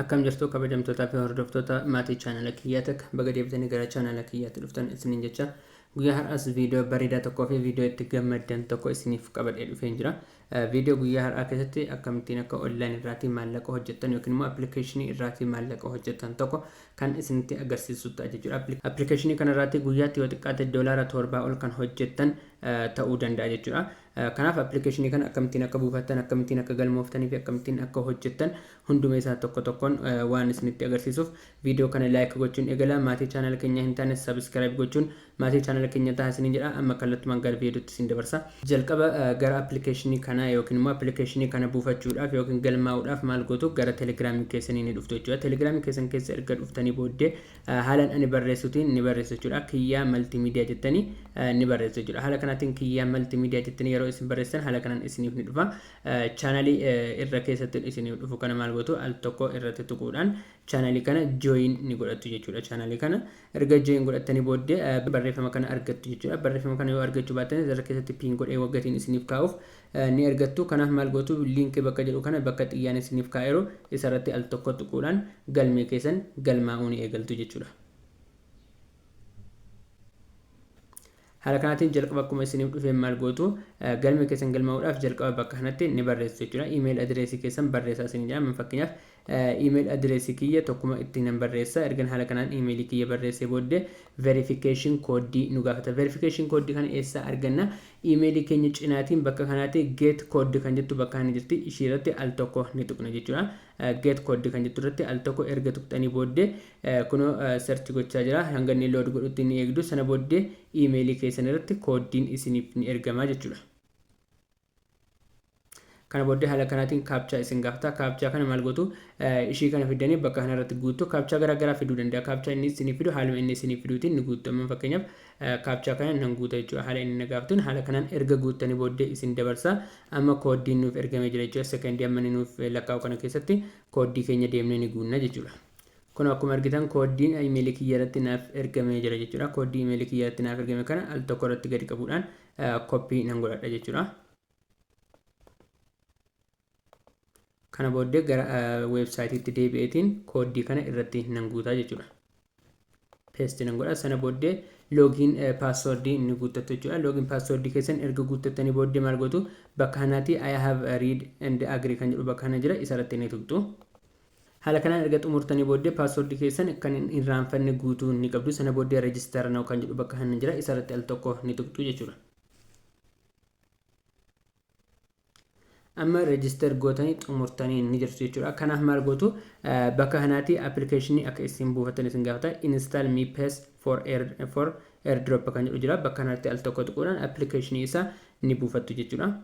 Akkam jirtu kabajamtootaa fi hordoftoota maatii chaanala kiyyaa takka baga deebitanii gara chaanala kiyyaatti dhuftan isiniin jecha guyyaa har'aas viidiyoo bareedaa tokkoo fi viidiyoo itti gammaddan tokko isiniif qabadhee dhufeen jira. Viidiyoo guyyaa har'aa keessatti akkamittiin akka online irraatii maallaqa hojjettan yookiin immoo appilikeeshinii irraatii maallaqa hojjettan tokko kan isinitti agarsiisu ta'a jechuudha. Appilikeeshinii kana irraatii guyyaatti yoo xiqqaate doolaara torbaa ol kan hojjettan ta'uu danda'a jechuudha. Kanaaf appilikeeshinii kana akkamittiin akka buufattan, akkamittiin akka galmooftanii fi akkamittiin akka hojjettan hunduma isaa tokko tokkoon waan isinitti agarsiisuuf viidiyoo kana like gochuun eegala. Maatii chaanala keenyaa hin taane subscribe gochuun maatii chaanala keenya ta'a isiniin jedha. Amma kallattumaan gara viidiyootti isin dabarsa. Jalqaba gara appilikeeshinii kanaa yookiin immoo appilikeeshinii kana buufachuudhaaf yookiin galmaa'uudhaaf maal gootu gara telegiraamii keessanii ni dhuftu jechuudha. Telegiraamii keessan keessa erga dhuftanii booddee haalaan ani barreessutiin ni barreessu jechuudha. Kiyyaa maltiimiidiyaa jettanii ni barreessu jechuudha. Haala kanaatiin kiyyaa maltiimiidiyaa jettanii yeroo isin barreessitan haala kanaan isiniif ni dhufa. Chaanalii irra keessatti isiniif dhufu kana maal gootu al tokko irratti tuquudhaan chaanalii kana join ni godhattu jechuudha. Chaanalii kana erga join godhattanii booddee barreeffama kana argattu jechuudha. Barreeffama kana yoo argachuu baattan irra keessatti piin godhee waggatiin isiniif kaa'uuf ni argattu. Kanaaf maal gootu liinkii bakka jedhu kana bakka xiyyaan isiniif kaa'eeru isarratti al tokko tuquudhaan galmee keessan galmaa'uu ni eegaltu jechuudha. Haala kanaatiin jalqaba akkuma isiniif dhufeen maal gootu galmee keessan galmaa'uudhaaf jalqaba bakka kanatti ni barreessu jechuudha. Email adireesii keessan barreessaa isin jedha. Fakkeenyaaf email adireesii kiyya tokkuma ittiin nan barreessa. Ergan haala kanaan emailii kiyya barreessee booddee verification kooddii nu gaafata. Verification kooddii kana eessaa arganna? Emailii keenya cinaatiin bakka kanaatti get code kan jettu bakka kana jirti. Ishii irratti al tokko ni tuqna jechuudha. Get code kan jettu irratti al tokko erga tuqxanii booddee kunoo search gochaa jira. Hanga inni load godhutti ni eegdu. Sana booddee emailii keessan irratti kooddiin isiniif ni ergama jechuudha. Kana booddee haala kanaatiin kaapchaa isin gaafata. Kaapchaa kana maal gootu? Ishii kana fiddanii bakka kana irratti guuttu. Kaapchaa garaa garaa fiduu danda'a. Kaapchaa inni isinii fidu haaluma inni isinii fiduutiin ni guuttu. Amma fakkeenyaaf kaapchaa kana nan guuta jechuudha. Haala inni na gaafatuun haala kanaan erga guuttanii booddee isin dabarsa. Amma kooddiin nuuf ergamee jira jechuudha. Sekondii amma inni nuuf lakkaa'u kana keessatti kooddii keenya deemnee ni guunna jechuudha. Kun akkuma argitan kooddiin imeelii kiyya irratti naaf ergamee jira jechuudha. Kooddii imeelii kiyya irratti naaf ergame kana al tokko irratti gadi qabuudhaan koppii nan godhadha jechuudha. Kana booddee gara weebsaayitiitti deebi'eetiin kooddii kana irratti nan guutaa jechuudha. Paste nan godha. Sana booddee loogiin paaswoordii ni guuttattu jechuudha. Loogiin paaswoordii keessan erga guuttattanii booddee maal gootu bakka kanaatti I have read and agree kan jedhu bakka kana jira isa irratti ni tuqxu. Haala kanaan erga xumurtanii booddee paaswoordii keessan kan hin irraanfanne guutuu ni qabdu. Sana booddee register now kan jedhu bakka kana jira isa irratti al tokko ni tuqxu jechuudha. Amma register gootanii xumurtanii ni jirtu jechuudha. Kanaaf maal gootu bakka kanaatti appilikeeshinii akka isin buufattan isin gaafata. Install me paste for air for airdrop kan jedhu jira. Bakka kanatti al tokko tuquudhaan appilikeeshinii isaa ni buufattu jechuudha.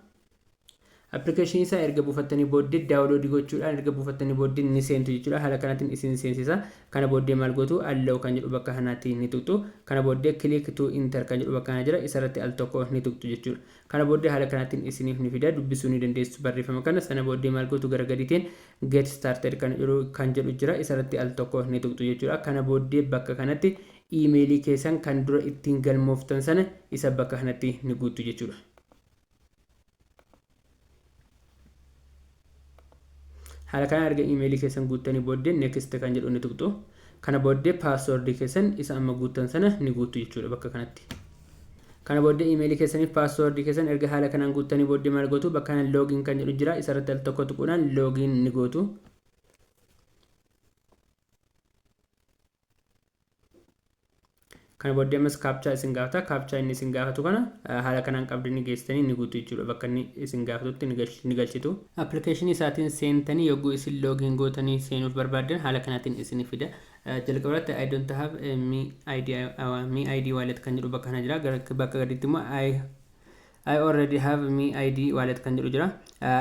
Appilikeeshinii isaa erga buufattanii booddee daawuloodii gochuudhaan erga buufattanii booddee ni seentu jechuudha. Haala kanaatiin isin seensisa. Kana booddee maal gootu allow kan jedhu bakka kanaatti ni tuqxu. Kana booddee click to enter kan jedhu bakka kana jira. Isarratti al tokko ni tuqxu jechuudha. Kana booddee haala kanaatiin isiniif ni fida dubbisuu ni dandeessu barreeffama kana sana booddee maal gootu gara gadiitiin get started kan jedhu kan jedhu jira isarratti al tokko ni tuqxu jechuudha. Kana booddee bakka kanatti iimeelii keessan kan dura ittiin galmooftan sana isa bakka kanatti ni guuttu jechuudha. Haala kanaan erga iimeelii keessan guuttanii booddee next kan jedhu ni tuqxu. Kana booddee paaswoordii keessan isa amma guuttan sana ni guuttu jechuudha bakka kanatti. Kana booddee iimeelii keessaniif paaswoordii keessan erga haala kanaan guuttanii booddee maal gootu bakka kana login kan jedhu jira isarratti al tokko tuquudhaan login ni gootu. Kana booddee ammas kaapchaa isin gaafata. Kaapchaa inni isin gaafatu kana haala kanaan qabdanii geessitanii ni guutu jechuudha. Bakka inni isin gaafatutti ni galchitu. Appilikeeshinii isaatiin seentanii yogguu isin loogiin gootanii seenuuf barbaaddan haala kanaatiin isin fida. Jalqaba irratti I don't have a me ID, me ID wallet kan jedhu bakka kana jira. Bakka gaditti immoo I already have me ID wallet kan jedhu jira.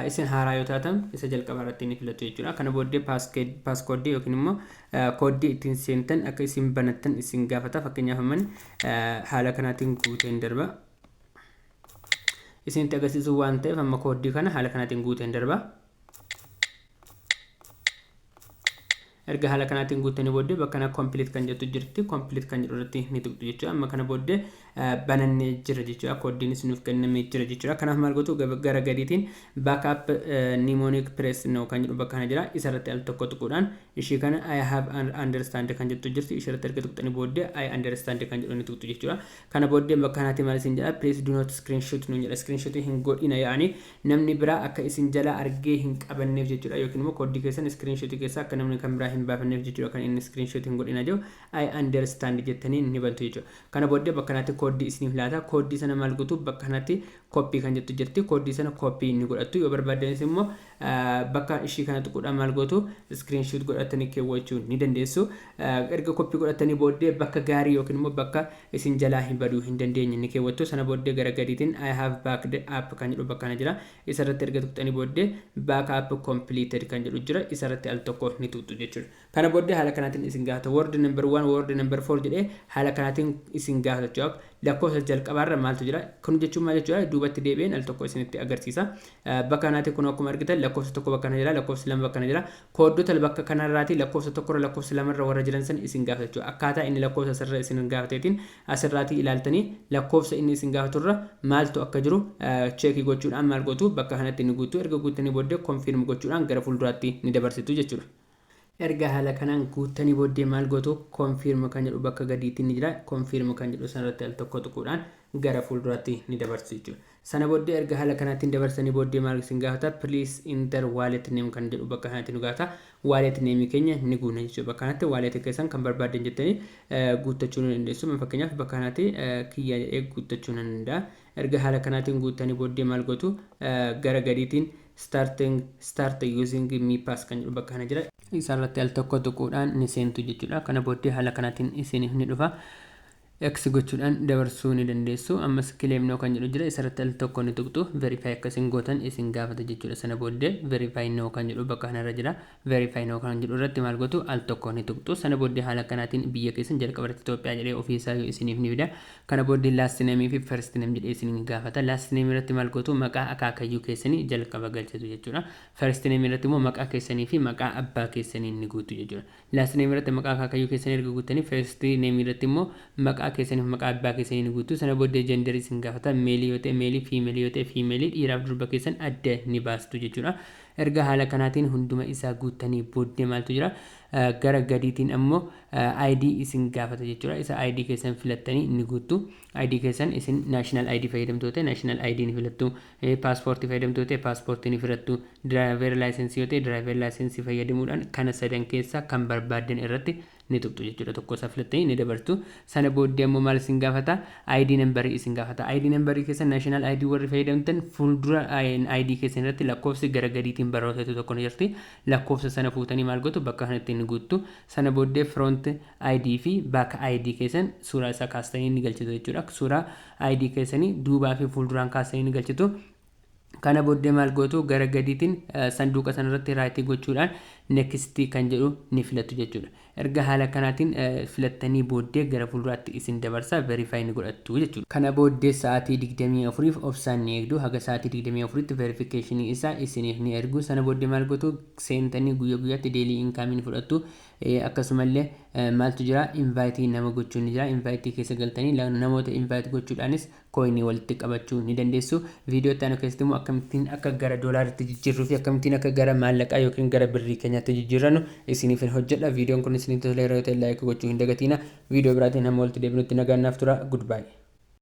Isin haaraa yoo taatan isa jalqaba irratti ni filattu jechuudha. Kana booddee paaskooddii yookiin immoo kooddii ittiin seentan akka isin banattan isin gaafata. Fakkeenyaaf amman haala kanaatiin guuteen darba. Isinitti agarsiisuu waan ta'eef amma kooddii kana haala kanaatiin guuteen darba. Erga haala kanaatiin guuttanii booddee bakka kana complete kan jettu jirti. Complete kan jedhu irratti ni tuqxu jechuudha. Amma kana booddee banannee jira jechuudha. Kooddiinis nuuf kennamee jira jechuudha. Kanaaf maal gootu? Gara gadiitiin backup mnemonic phrase now kan jedhu bakka kana jira. Isarratti al tokko tuquudhaan ishii kana "I have understand" kan jettu jirti. Ishirratti erga tuqxanii booddee "I understand" kan jedhu ni tuqxu jechuudha. Kana booddee bakka kanaatti maal isin jedha? "Please do not screenshot" nuun jedha. Screenshot hin godhina, yaa'anii namni biraa akka isin jala argee hin qabanneef jechuudha. Yookiin immoo kooddii keessan screenshot keessa akka namni kan biraa hin baafanneef jechuudha kan inni screenshot hin godhina jiru. "I understand" jettanii ni bantu jechuudha. Kana booddee bakka kanatti kooddii isiniif laata. Kooddii sana maal gootu? Bakka kanatti copy kan jettu jirti. Kooddii sana copy ni godhattu. Yoo barbaaddanis immoo bakka ishii kana tuquudhaan maal gootu? Screenshot godhatanii keewwachuu ni dandeessu. Erga copy godhatanii booddee bakka gaarii yookiin immoo bakka isin jalaa hin baduu hin dandeenye ni keewwattu. Sana booddee gara gadiitiin "I have backed up" kan jedhu bakka kana jira. Isarratti erga tuqxanii booddee "backup completed" kan jedhu jira. Isarratti al tokko ni tuqxu jechuudha. Kana booddee haala kanaatiin isin gaafata. Word number 1, word number 4 jedhee haala kanaatiin isin gaafata jechuudha. Lakkoofsa jalqabaarra maaltu jira? Kun jechuun maal jechuudha? Duubatti deebi'een al tokko isinitti agarsiisa. Bakka kanaatti kun akkuma argitan lakkoofsa 1 bakka kana jira, lakkoofsi 2 bakka kana jira. Kooddota bakka kanarraati lakkoofsa 1rra, lakkoofsa 2rra warra jiran san isin gaafata jechuudha. Akkaataa inni lakkoofsa asirra isin gaafateetiin asirraatii ilaaltanii lakkoofsa inni isin gaafaturra maaltu akka jiru check gochuudhaan maal gootu? Bakka kanatti ni guutu. Erga guuttanii booddee confirm gochuudhaan gara fuulduraatti ni dabarsitu jechuudha. Erga haala kanaan guuttanii booddee maal gootu? Confirm kan jedhu bakka gadiitti ni jira. Confirm kan jedhu sanarratti al tokko tuquudhaan gara fuulduraatti ni dabarsu jechuudha. Sana booddee erga haala kanaatiin dabarsanii booddee maal isin gaafata? "Please enter wallet name" kan jedhu bakka kanatti nu gaafata. Wallet name keenya ni guuna jechuudha. Bakka kanatti wallet keessan kan barbaadan jettanii guuttachuu ni dandeessu. Fakkeenyaaf bakka kanatti kiyya jedhee guuttachuu ni danda'a. Erga haala kanaatiin guuttanii booddee maal gootu? Gara gadiitiin "start using Me Pass" kan jedhu bakka kana jira. Isarratti al tokko tuquudhaan ni seentu jechuudha. Kana booddee haala kanaatiin isiniif ni dhufa. X gochuudhaan dabarsuu ni dandeessu. Ammas "claim now" kan jedhu jira. Isarratti al tokko ni tuqxu. Verify akkasiin gootan isin gaafata jechuudha. Sana booddee "verify now" kan jedhu bakka kanarra jira. "Verify now" kan jedhu irratti maal gootu? Al tokko ni tuqxu. Sana booddee haala kanaatiin biyya keessan jalqaba irratti Itoophiyaa jedhee ofiisaa isiniif ni fida. Kana booddee last name fi first name jedhee isin gaafata. Last name irratti maal gootu? Maqaa akaakayyuu keessanii jalqaba galchitu jechuudha. First name irratti immoo maqaa keessanii fi maqaa abbaa keessanii ni guutu jechuudha. Last name irratti maqaa akaakayyuu keessanii erga guuttanii, first name irratti immoo maqaa keessanii fi maqaa abbaa keessanii ni guutu. Sana booddee gender isin gaafata. Male yoo ta'e male, female yoo ta'e female, dhiiraaf durba keessan adda ni baastu jechuudha. Erga haala kanaatiin hunduma isaa guuttanii booddee maaltu jira? Gara gadiitiin ammoo ID isin gaafata jechuudha. Isa ID keessan filattanii ni guuttu. ID keessan isin national ID fayyadamtuu ta'e national ID ni filattu. Paaspoortii fayyadamtuu ta'e paaspoortii ni filattu. Driver license yoo ta'e driver license fayyadamuudhaan kana sadan keessaa kan barbaaddan irratti ni tuqxu jechuudha. Tokko isaa filattanii ni dabartu. Sana booddee ammoo maal isin gaafata? ID number isin gaafata. ID number keessan national ID warri fayyadamtan fuuldura ID keessan irratti lakkoofsi gara gadiitiin barreeffatu tokko ni jirti. Lakkoofsa sana fuutanii maal gootu? Bakka kanatti ni guuttu. Sana booddee front ID fi back ID keessan suuraa isaa kaastanii ni galchitu jechuudha. Suuraa ID keessanii duubaa fi fuulduraan kaastanii ni galchitu. Kana booddee maal gootu? Gara gadiitiin sanduuqa sanarratti right gochuudhaan next kan jedhu ni filattu jechuudha. Erga haala kanaatiin filattanii booddee gara fuulduraatti isin dabarsa, verify ni godhattu jechuudha. Kana booddee sa'aatii 24f obsaan ni eegdu. Haga sa'aatii 24tti verification isaa isiniif ni ergu. Sana booddee maal gootu? Seentanii guyyaa guyyaatti daily income ni fudhattu. Akkasumallee maaltu jira? Invite nama gochuun ni jira. Invite keessa galtanii namoota invite gochuudhaanis coin walitti qabachuu ni dandeessu. Viidiyoo itti aanu keessatti immoo akkamittiin akka gara doolaaritti jijjiirruu fi akkamittiin akka gara maallaqaa yookiin gara birrii keenyaatti jijjiirrannu isiniif hojjedha. Viidiyoon kun isiniif toleera yoo ta'e like gochuu hin dagatina. Viidiyoo biraatiin hamma walitti deebinutti nagaan naaf tura. Goodbye.